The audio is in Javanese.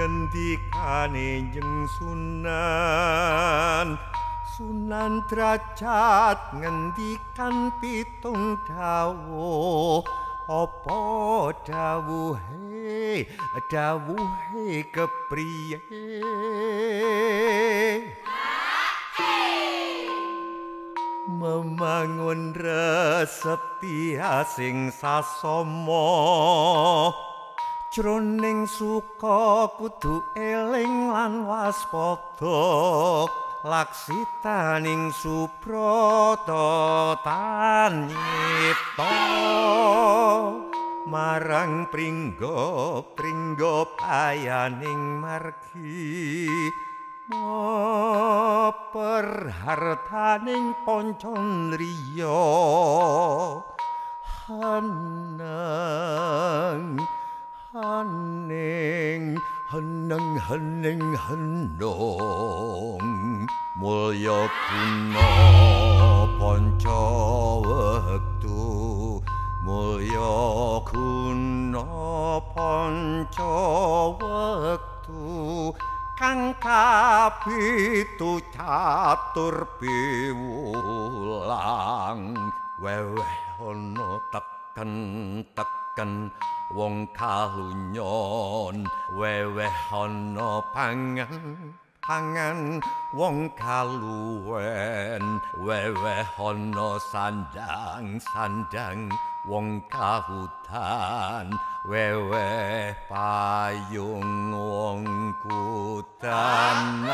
Ngendikane Jeng Sunan, Sunan Drajat ngendikan pitung dawuh. Apa dawuhe? Dawuhe kepriye? Memangun resepti sing sasama, jroning suka kudu eling lan waspada, laksitaning subrata tanyita marang pringga pringga payaning margi, perhartaning pancandriya. Hanang haning heneng hening henung, mulya guna panca wektu, mulya guna panca wektu, kang kapitu catur piwulang. Weweh ana teken teken wong kalunyon, weweh ana pangan pangan wong kaluwen, weweh ana sandang sandang wong kahutan, weweh payung wong kutanan.